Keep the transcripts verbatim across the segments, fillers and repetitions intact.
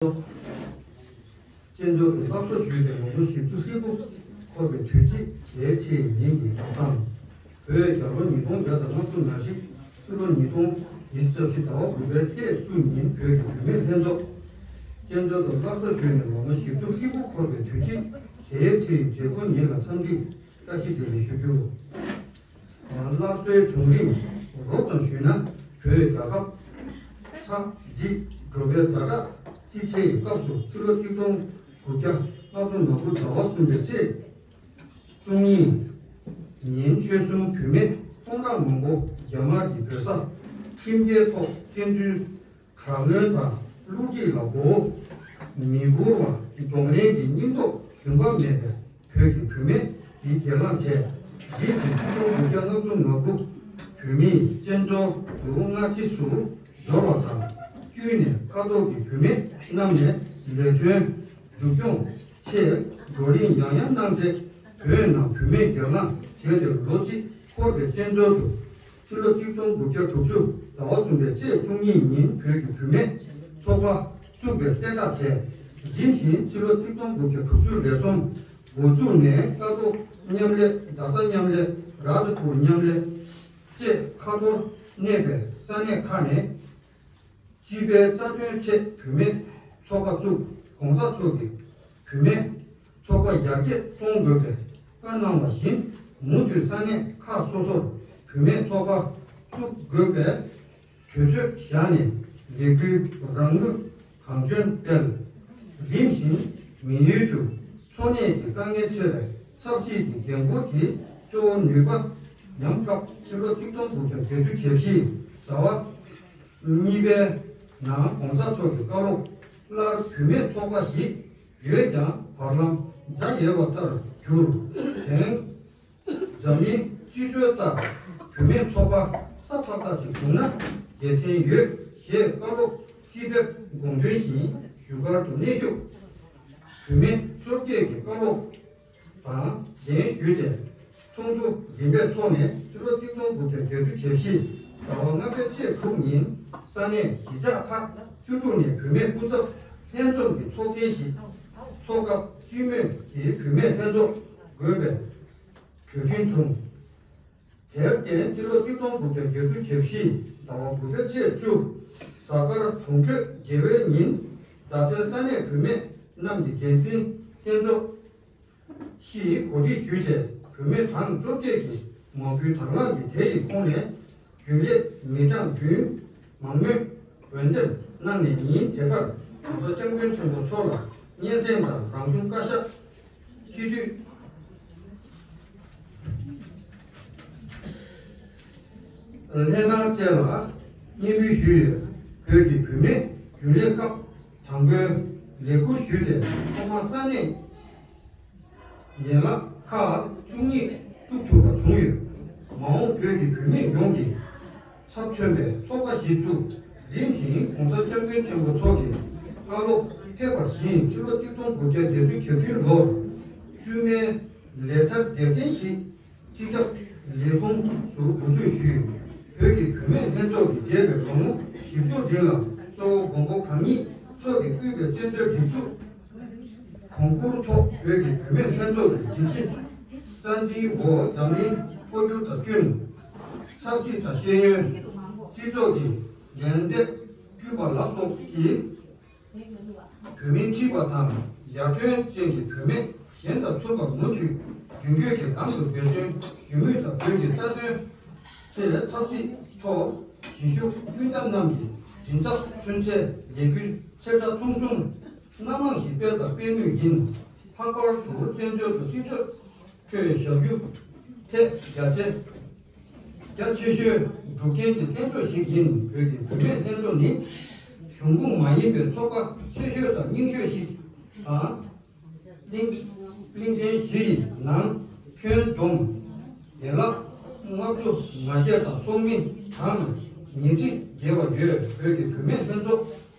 བཅས་མཇུག་ཏུ་བསླབ་གསོ་ཞུས་ཏེ་ལོ་ངོ་བཞི་བཅུ་ཧྲིལ་པོ་འཁོར་བའི་དུས་ཚིགས་གལ་ཆེ་ཡིན་གྱི་འགྲོ་སྟངས། བོད་རྒྱལ་ལོ་ཉིས་སྟོང་བརྒྱ་དང་ལྔ་བཅུ་ང་བཞི། ཕྱི་ལོ་ཉིས་སྟོང་ཉི་ཤུ་རྩ་བཞི་ཟླ་བ་དགུ་པའི་ཚེས་བཅུ་ཉིན་བོད་ཀྱི་བུད་མེད་ལྷན་ཚོགས་བཅས་མཇུག་ཏུ་བསླབ་གསོ་ཞུས་ནས་ལོ་ངོ་བཞི་བཅུ་ཧྲིལ་པོ་འཁོར་བའི་དུས་ཚིགས་གལ་ཆེ་ཡི་མཛད་སྒོ་ཉིན་ལ་འཚམས་འདྲི་བཀྲ་ཤིས་བདེ་ལེགས་ཞུ་རྒྱུ། སླར་གསོའི་བྱུང་རིམ་རོབ་ཙམ་ཞུས་ན། བོད་རྒྱལ་ཁབ་ཚ་འཇིག་འགྲོ་བའི་ཛ་དྲག་ཅི་ཆེ་ཡི་སྐབས་སུ་ཕྱི་ལོ་ཆིག་སྟོང་དགུ་བརྒྱ་ལྔ་བཅུ་ང་དགུ་ཟླ་བ་གསུམ་པའི་ཚེས་བཅུ་གཉིས་ཉིན་ཆོལ་གསུམ་བུད་མེད་སྟོང་ཕྲག་མང་པོ་རྒྱ་དམར་གྱི་བོད་ས་ཁྲིམས་འགལ་ཐོག་བཙན་འཛུལ། དྲག་གནོན་དང་བསླུ་བྲིད་ལ་མགོ་བོ་མི་སྒུར་བ་གདོང་ལེན་གྱི་སྙིང་སྟོབས་ཞུམ་པ་མེད་པའི་བོད་ཀྱི་བུད་མེད་འདི་སྒེར་ལངས་བྱས། རིམ་གྱིས་ཆིག་སྟོང་དགུ་བརྒྱ་ལྔ་བཅུ་ང་དགུ་བོད་མིའི་བཙན་བྱོལ་དུ་སྔ་ཕྱི་སུ་འབྱོར་བ་དང་བསྟུན་ནས་ཁ་ཐོར་གྱི་བུད་མེད་རྣམས་ནས་ལས་དོན་མཇུག་སྐྱོང་ཆེད་བགྲོ་གླེང་ཡང་ཡང་གནང་རྗེས། བོད་ནང་བུད་མེད་སྒེར་ལངས་བྱས་ཏེ་ལོ་གཅིག་འཁོར་བའི་བཙན་བྱོལ་དུ་ཕྱི་ལོ་ཆིག་སྟོང་དགུ་བརྒྱ་དྲུག་ཅུ་ཟླ་བ་གསུམ་པའི་ཚེས་བཅུ་གཉིས་ཉིན་བོད་ཀྱི་བུད་མེད་ཚོགས་པ་བཙུགས་པའི་གསལ་བསྒྲགས་བྱས། རིམ་བཞིན་ཕྱི་ལོ་ཆིག་སྟོང་དགུ་བརྒྱ་དྲུག་ཅུ་རེ་གསུམ་འགོ་འཛུགས་ནས་ཀ་ཐོག་མཉམ་ལས། རྡ་ས་མཉམ་ལས། རཱ་ཛ་པུར་མཉམ་ལས་བཅས་ཁ་ཐོར་གནས་པའི་ས་གནས་ཁག་ནས། སྤྱི་པའི་རྩ་དོན་ཆེད་བུད་མེད་ཚོགས་པ་བཙུགས། ༸གོང་ས་མཆོག་གིས་བུད་མེད་ཚོགས་པ་ཡར་རྒྱས་གཏོང་དགོས་པའི་བཀའ་གནང་བ་བཞིན། མུ་མཐུད་ས་གནས་ཁག་སོ་སོར་བུད་མེད་ཚོགས་པ་བཙུགས་དགོས་པའི་གྲོས་ཆོད་བཞག་ནས་ལས་འགུལ་རང་མོས་གང་བྱུང་སྤེལ། རིམ་བཞིན་མི་ཡུལ་དུ་འཚོ་གནས་ཀྱི་དཀའ་ངལ་ཆེ་བའི་ཆབ་སྲིད་ཀྱི་འགན་འཁུར་གྱི་གཙོ་བོ་ནུས་པ་ཉམས་སྐབས། ཕྱི་ལོ་ཆིག་སྟོང་དགུ་བརྒྱ་བརྒྱད་ཅུ་གྱ་བཞི་ཟླ་བ་གཉིས་པའི་ནང་༸གོང་ས་མཆོག་གི་བཀའ་སློབ་སླར་བུད་མེད་ཚོགས་པ་ཞིག་ཡོད་ཀྱང་བར་ལམ་འཇའ་ཡལ་བ་ལྟར་གྱུར། དེང་འཛམ་གླིང་སྤྱི་ཚོགས་ལྟར་བུད་མེད་ཚོགས་པ་ས་ཐག་ཐག་ཅིག་བྱུང་ན་དགེ་མཚན་ཡོད་ཞེས་བཀའ་སློབ་སྤྱི་ཕེབས་དགོངས་དོན་བཞིན་བཞུགས་སྒར་དུ་གནས་བཞུགས། བུད་མེད་བཅོ་བརྒྱད་ཀྱི་བཀའ་སློབ་དང་གདན་ཞུས་ཏེ། ཚོགས་འདུ་རིམ་པས་འཚོགས་ནས་ཕྱི་ལོ་ཆིག་སྟོང་དགུ་བརྒྱ་བརྒྱད་ཅུ་གྱ་བཞི་ཟླ་བ་ལྔ་པའི་ཚེས་དྲུག་ཉིན་ས་གནས་གཞིས་ཆགས་ཁག་བཅུ་དྲུག་ནས་བུད་མེད་སྐུ་ཚབ་ལྷན་འཛོམས་ཀྱི་ཚོགས་ཆེན་ཞིག་འཚོགས་སྐབས་སྤྱི་མོས་ཀྱིས་བུད་མེད་ལྷན་ཚོགས་དགོས་པའི་གྲོས་མཐུན་བྱུང་། དེར་བརྟེན་ཕྱི་ལོ་ཆིག་སྟོང་དགུ་བརྒྱ་བརྒྱད་ཅུ་གྱ་བཞི་ཟླ་བ་དགུ་པའི་ཚེས་བཅུ་གཟའ་སྐར་འབྱུང་འཕྲོད་དགེ་བའི་ཉིན་རྡ་སའི་ས་གནས་བུད་མེད་རྣམས་ཀྱི་འགན་འཛིན་ལྷན་ཚོགས་ཞེས་གོ་སྒྲིག་ཞུས་ཏེ། བུད་མེད་གྲངས་བཅོ་བརྒྱད་ཀྱིས་མ་བུའི་དང་བླངས་ཀྱིས་དེ་ཡི་ཁོངས་ནས་རྒྱུན་ལས་མི་གྲངས་བདུན་མང་མོས་འོས་འདེམས་གནང་ནས་ཉིན་དེ་ཀར་༸གོང་ས་༸སྐྱབས་མགོན་ཆེན་པོ་མཆོག་ལ་སྙན་སེང་དང་རང་གཞུང་བཀའ་ཤག་སྤྱི་འཐུས་ལྷན་ཁང་བཅས་ལ་སྙན་འབུལ་ཞུས་ཡོད། བོད་ཀྱི་བུད་མེད་རྒྱུན་ལས་སྐབས་དང་པོའི་ལས་ཁུར་ཞུས་ཏེ། ཐོག་མར་ས་གནས་ཡན་ལག་ཁག་བཅུ་གཉིས་བཙུགས་ཐུབ་པ་བྱུང་ཡོད། མ་འོངས་བོད་ཀྱི་བུད་མེད་ཡོངས་ཀྱི་ཚབ་མཚོན་པའི་ཚོགས་པ་ཞིག་བཙུགས། རིམ་བཞིན་༸གོང་ས་༸སྐྱབས་མགོན་ཆེན་པོ་མཆོག་གིས་བཀའ་སློབ་ཕེབས་པ་བཞིན་ཕྱི་ལོ་ཆིག་སྟོང་དགུ་བརྒྱ་བརྒྱད་ཅུ་གྱ་བདུན་ལོར་བཙུན་མའི་ལས་འཆར་སྡེ་ཚན་ཞིག་སྤྱི་ཁྱབ་ལས་ཁུངས་སུ་འགོ་འཛུགས་ཞུས། བོད་ཀྱི་བུད་མེད་ལྷན་ཚོགས་ཀྱིས་འདས་པའི་ལོ་ངོ་བཞི་བཅུ་རིང་ལ་གཙོ་བོ་མགོན་པོ་གང་ཉིད་མཆོག་གིས་དབུས་པའི་བཙན་བྱོལ་སྒྲིག་འཛུགས་གོང་བཀུར་ཐོག་བོད་ཀྱི་བུད་མེད་ལྷན་ཚོགས་ཀྱི་སྒྲིག་གཞི་རྩ་འཛིན་འོག་འཛམ་གླིང་འཕོ་འགྱུར་དང་བསྟུན། ཆབ་སྲིད་དང་ཤེས་ཡོན། སྤྱི་ཚོགས་ཀྱི་ལན་འདེབས་བསྐྲུན་པ་ལ་སོགས་ཀྱི་བོད་མིའི་ཁྲིད་པ་དང་ཡར་ཐོན་ཅན་གྱི་བུད་མེད་གཞན་དང་མཚུངས་པར་མུ་མཐུད་མདུན་སྐྱོད་ཀྱི་ལམ་དུ་འབད་བརྩོན་ཞུ་མུས་དང་། བོད་ཀྱི་རྩ་དོན་ཆེད་ཆབ་སྲིད་ཐོག་གཞིས་བཞུགས་སྤུན་ཟླ་རྣམས་ཀྱི་མགྲིན་ཚབ་མཚོན་ཆའི་ལས་འགུལ་ཆེ་ཕྲ་ཆུང་གསུམ་སྣ་མང་ཞིག་སྤེལ་དང་སྤེལ་མུས་ཡིན། ལྷག་པར་དུ་བཙན་བྱོལ་དུ་སྤྱི་ཚོགས་ཁྲོད་ཞབས་ཞུ་ཐེབས་རྒྱ་ཆེ་རྒྱ་ཆེ་ཤོས་སྒྲུབ་མཁན་གྱི་ལྷན་ཚོགས་ཤིག་ཡིན། བོད་ཀྱི་བུད་མེད་ལྷན་ཚོགས་ནི་གཞུང་ཁོངས་མ་ཡིན་པའི་ཚོགས་པ་ཆེ་ཤོས་དང་རྙིང་ཤོས་ཤིག་དང་། གླིང་གླིང་ཕྲན་བཞི་ཡི་ནང་ཁྱོན་བསྡོམས་ཡན་ལག་ལྔ་བཅུ་ང་བརྒྱད་དང་ཚོགས་མི་གྲངས་ཉིས་ཁྲི་བརྒལ་བ་ཡོད། བོད་ཀྱི་བུད་མེད་ལྷན་ཚོགས་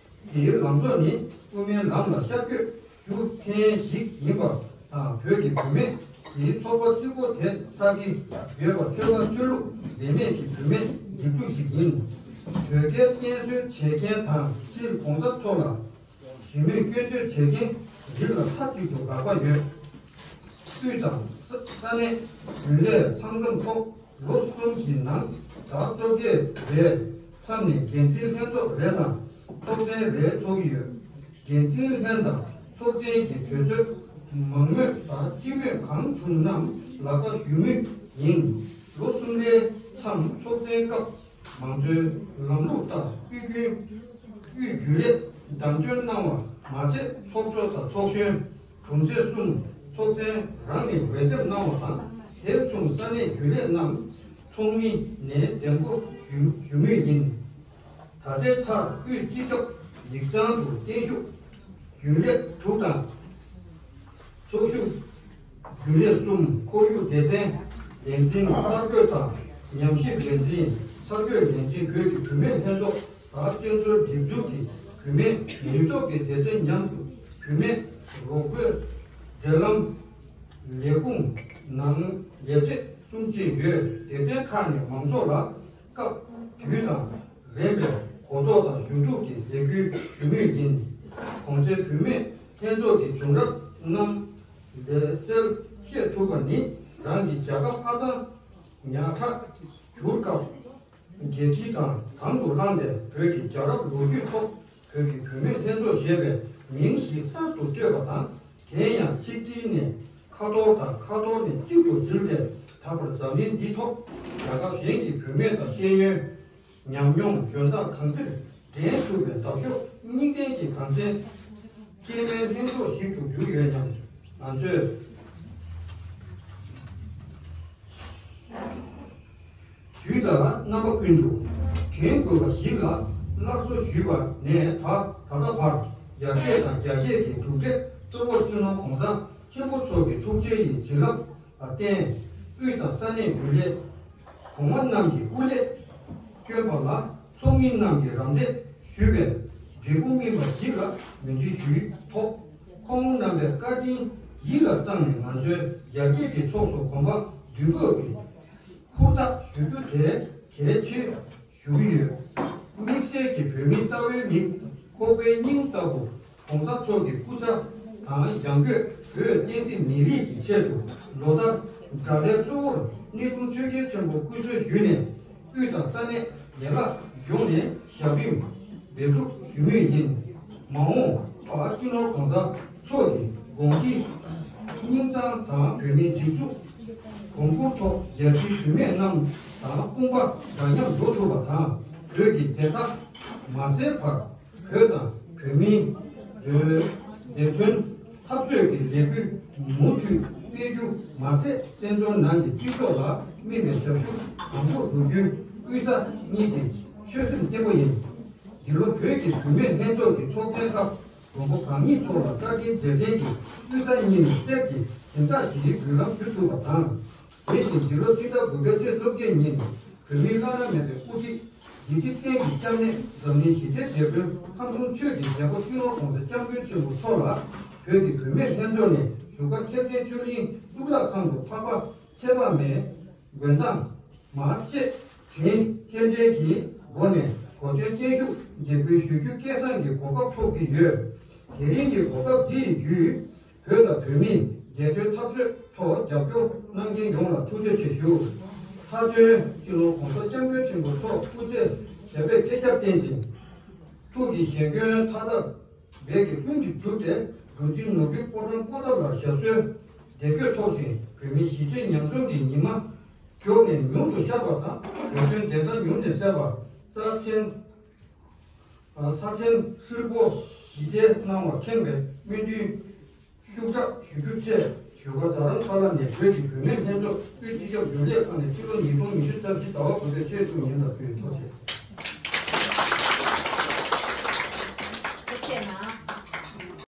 ཀྱི་ལངས་ཕྱོགས་ནི་དབུ་མའི་ལམ་ལ་ཤར་བསྐྱོད་ཞུ་མཁན་ཞིག་ཡིན་པ་དང་། བོད་ཀྱི་བུད་མེད་ཀྱི་ཚོགས་པ་རྩིས་འཁོར་དེ་ཚགས་ཀྱི་ཡོད་པ། ཆོལ་ཁ་ཆོས་ལུགས་འབྲེལ་མེད་ཀྱི་བུད་མེད་སྒྲིག་འཛུགས་ཤིག་ཡིན། བོད་སྐད་བསྟན་གསོལ་བྱེད་མཁན་དང་སྤྱིར་༸གོང་ས་མཆོག་ལ་ གཞིས་མོས་སྐྱོན་བརྗོད་བྱེད་མཁན་རིགས་ལ་མཐའ་གཅིག་ཏུ་དགག་པ་ཡོད། དབུས་དང་ས་ས་གནས་རྒྱུན་ལས་ཚང་འཛོམས་ཐོག་ལོ་གསུམ་གྱི་ནང་ཟླ་བཅོ་བརྒྱད་རེའི་མཚམས་ནས་འགན་འཛིན་ལྷན་ཚོགས་རེ་དང་ཚོགས་ཆེན་རེ་ཚོགས་ཀྱི་ཡོད། འགན་འཛིན་ལྷན་དང་ཚོགས་ཆེན་གྱི་གྲོས་ཆོད་མང་མོས་དང་སྤྱི་མོས་གང་བྱུང་རྣམས་ལག་བསྟར་ཞུ་མུས་ཡིན། ལོ་གསུམ་རེའི་མཚམས་ཚོགས་ཆེན་སྐབས། མང་གཙོའི་ལམ་ལུགས་ལྟར་དབུས་རྒྱུན་དབུས་རྒྱུན་ལས་བདམས་ཐོན་གནང་བ་མ་ཚད། ཚོགས་གཙོ་དང་ཚོགས་གཞོན་དྲུང་ཆེ་གསུམ་ཚོགས་ཆེན་རང་ནས་འོས་འདེམས་གནང་བ་དང་། དེ་མཚུངས་ས་གནས་རྒྱུན་ལས་རྣམས་ཚོགས་མི་ནས་འདེམས་བསྐོ་ཞུ་ཞུ་མུས་ཡིན། ད་ལྟའི་ཆར་དབུས་སྤྱི་ཁྱབ་ཡིག་ཚང་དུ་བརྟན་བཞུགས་རྒྱུན་ལས་དྲུག་དང་། ཚོགས་ཞུགས་རྒྱུན་ལས་གསུམ། ཁོར་ཡུག་སྡེ་ཚན་འགན་འཛིན་གསར་འགོད་དང་ཉམས་ཞིབ་འགན་འཛིན། གསར་འགོད་འགན་འཛིན། བོད་ཀྱི་བུད་མེད་ལྷན་ཚོགས་དང་བསྟན་འཛིན་སྒྲིག་འཛུགས་ཀྱི་བུད་མེད་ནུས་སྟོབས་ཀྱི་སྡེ་ཚན། མཉམ་དུ་བུད་མེད་རོགས་པའི་འབྲེལ་ལམ་ལས་ཁུངས་ནང་ལས་བྱེད་གསུམ་བཅས་ཡོད། སྡེ་ཚན་ཁག་ནས་མང་ཚོགས་ལ་སྐབས་དུས་དང་རན་པའི་གོ་རྟོགས་དང་ཞུ་གཏུག་གི་ལས་འགུལ་ཞུ་མུས་ཡིན། གོང་ཚེ་བུད་མེད་ལྷན་ཚོགས་ཀྱི་བྱུང་རབས་རྣམས་ལས་གསལ་བཤད་ཐུབ་པ་ནི། རང་གི་རྒྱལ་ཁབ་ཧ་ཅང་ཉག་ཕྲ་གྱུར་སྐབས། འགན་འཁྲི་དང་དང་དུ་བླངས་ཏེ། བོད་ཀྱི་རྒྱལ་རབས་ལོ་རྒྱུས་ཐོག་བོད་ཀྱི་བུད་མེད་ལྷན་ཚོགས་ཞེས་པའི་མིང་ཞིག་གསར་དུ་བཏོད་པ་དང་། དེ་ཡང་ཆིག་སྒྲིལ་ནས་ཁ་ཐོར་དང་ཁ་ཐོར་ནས་གཅིག་ཏུ་སྒྲིལ་ཏེ། ད་བར་འཛམ་གླིང་འདིའི་ཐོག་རྒྱལ་ཁབ་གཞན་གྱི་བུད་མེད་དང་ཤེས་ཡོན། ཉམས་མྱོང་། འཇོན་ཐང་གང་ཅིར་འགྲན་ཐུབ་པའི་འདབ་གཤོག་སྙིང་ལྡན་གྱི་གངས་ཅན་སྐྱེས་མའི་ལྷན་ཚོགས་ཤིག་ཏུ་གྱུར་ཡོད་སྙམ། ང་ཚོས་དུས་དང་རྣམ་པ་ཀུན་ཏུ་དྲན་དགོས་པ་ཞིག་ལ་སླར་གསོ་ཞུས་པ་ནས་ད་ད་ལྟ་བར་ཡར་རྒྱས་དང་རྒྱ་སྐྱེད་ཀྱི་གྲུབ་འབྲས་གཙོ་བོར་སྤྱི་ནོར་༸གོང་ས་ཆེན་པོ་མཆོག་གི་ཐུགས་རྗེ་ཡི་བྱིན་རླབས་ལ་བརྟེན། དབུས་དང་ས་གནས་རྒྱུན་ལས་གོང་མ་རྣམས་ཀྱི་སྐུ་ལས་བསྐྱོན་པ་ལ་ཚོགས་མི་རྣམས་ཀྱིས་རམ་འདེགས་ཞུས་པའི་འབྲས་བུ་སྨིན་པ་ཞིག་ལ་མོས་མཐུན་ཞུས་ཐོག་ཁོང་རྣམ་པའི་བཀའ་དྲིན་ཡིད་ལ་བཅངས་ནས། ང་ཚོའི་ཡར་རྒྱས་ཀྱི་ཕྱོགས་སུ་གོམ་པ་མདུན་སྤོས་ཀྱི་ཧུར་ཐག་ཞུ་རྒྱུ་དེ་གལ་ཆེ་ཞུ་གི་ཡོད། དམིགས་བསལ་གྱི་བོད་མིའི་ལྟ་བའི་མིག་ཁོག་པའི་སྙིང་ལྟ་བུ་༸གོང་ས་མཆོག་གི་སྐུ་ཚ་དང་ཡང་སྒོས་བོད་བསྟན་སྲིད་མི་རིགས་ཀྱི་ཆེད་དུ་ལོ་ལྟར་དགྲ་ལྷའི་གཙོ་བོར་གནས་ལུང་ཆོས་རྒྱལ་ཆེན་པོ་སྐུ་གསོལ་ཞུས་ནས། དབུས་དང་ས་གནས་ཡན་ལག་ཡོངས་ནས་ཞབས་རིམ་འབད་སྒྲུབ་ཞུ་མུས་ཡིན། མ་འོངས་པར་སྤྱི་ནོར་༸གོང་ས་མཆོག་གི་དགོངས་གཞི་སྙིང་བཅངས་དང་བོད་མིའི་སྒྲིག་འཛུགས་གོང་བཀུར་ཐོག་རྒྱལ་སྤྱིའི་བུད་མེད་རྣམས་དང་དཔུང་པ་འདྲ་མཉམ་འགྲོ་ཐུབ་པ་དང་། བོད་ཀྱི་བདེན་མཐའ་མ་གསལ་བར་བོད་དང་བོད་མིའི་བདེན་དོན་འཐབ་རྩོད་ཀྱི་ལས་འགུལ་མུ་མཐུད་སྤེལ་རྒྱུ་མ་ཟད། བཙན་བྱོལ་ནང་གི་སྤྱི་ཚོགས་ལ་སྨིན་པའི་ཞབས་ཞུ་གང་ཐུབ་བསྒྲུབ་རྒྱུའི་དབུས་ས་གཉིས་ཀྱི་ཆོད་སེམས་བརྟན་པོ་ཡིན། འདི་ལོ་བོད་ཀྱི་བུད་མེད་ལྷན་ཚོགས་ཀྱི་ཚོགས་ཆེན་སྐབས་མགོན་པོ་གང་ཉིད་མཆོག་ལ་བཀའ་དྲིན་རྗེས་དྲན་གྱི་དབུས་ས་གཉིས་ནས་གསེར་གྱི་སྦྱིན་བདག་ཞིག་འབུལ་ལམ་ཞུ་ཐུབ་པ་དང་། དེ་བཞིན་འདི་ལོ་ཕྱི་ཟླ་དགུ་པའི་ཚེས་སོ་བརྒྱད་ཉིན་བོད་མིའི་བླ་ན་མེད་པའི་དབུ་ཁྲིད་ཡིད་བརྟན་གྱི་སྐྱབས་གནས་འཛམ་གླིང་ཞི་བདེའི་དེད་དཔོན་ཁམས་གསུམ་ཆོས་ཀྱི་རྒྱལ་པོ་སྤྱི་ནོར་༸གོང་ས་༸སྐྱབས་མགོན་ཆེན་པོ་མཆོག་ལ་བོད་ཀྱི་བུད་མེད་ལྷན་ཚོགས་ནས་བཞུགས་སྒར་ཁྱད་ལྡན་ཆོས་གླིང་གཙུག་ལག་ཁང་དུ་འཕགས་པ་ཚེ་དཔག་མེད་མགོན་དང་མ་བཅས་དྲིན་རྟེན་འབྲེལ་གྱི་སྒོ་ནས་གོ་སྟོན་བརྟན་བཞུགས་འདེགས་འབུལ་ཞུ་རྒྱུ་སྐལ་བཟང་གི་གོ་སྐབས་ཐོབ་ཀྱི་ཡོད། དེ་རིང་གི་གོ་སྐབས་འདི་ཡི་བརྒྱུད། བོད་དང་བོད་མིའི་བདེན་དོན་འཐབ་རྩོད་ཐོག་རྒྱབ་སྐྱོར་གནང་མཁན་ཡོངས་ལ་ཐུགས་རྗེ་ཆེ་ཞུ། མཐའ་དོན་སྤྱི་ནོར་༸གོང་ས་༸སྐྱབས་མགོན་ཆེན་པོ་མཆོག་སྐུ་ཚེ་ཞབས་པད་བསྐལ་བརྒྱར་བརྟན་ཅིང་། ཐུགས་ཀྱི་བཞེད་དགོངས་མཐའ་དག་འབད་ཀྱི་ལྷུན་གྱིས་གྲུབ་སྟེ། འགྲོ་འདིའི་ནོར་བུའི་ཕོ་བྲང་པོ་ཏཱ་ལར་ཞབས་སོར་བདེ་འཁོད་ཐོབ་ཅིང་། བོད་མིའི་གཞིས་བྱེས་ཉམས་ཆུང་གི་ཉི་མ་མགྱོགས་ནས་ཉུང་དུ་ཤར་བ་དང་། བོད་དོན་བདེན་མཐའ་མྱུར་ནས་གསལ་བར། རྩ་ཆེན། ས་ཆེན་ཧྲིལ་པོ་ཞི་བདེ་གནང་བར་ཁེངས་པའི་སྨོན་འདུན་ཤུགས་དྲག་ཞུ་རྒྱུ་བཅས། བཞུགས་སྒར་རྡ་རམ་ས་ལ་ནས་བོད་ཀྱི་བུད་མེད་ལྷན་ཚོགས་དབུས་སྤྱི་ཁྱབ་རྒྱུན་ལས་ཁང་ནས་ཕྱི་ལོ་ཉིས་སྟོང་ཉི་ཤུ་རྩ་བཞི་ཟླ་བ་དགུ་པའི་ཚེས་དྲུག་ཉིན་ལ་ཕུལ་བའི་ཐོ་ཆེད།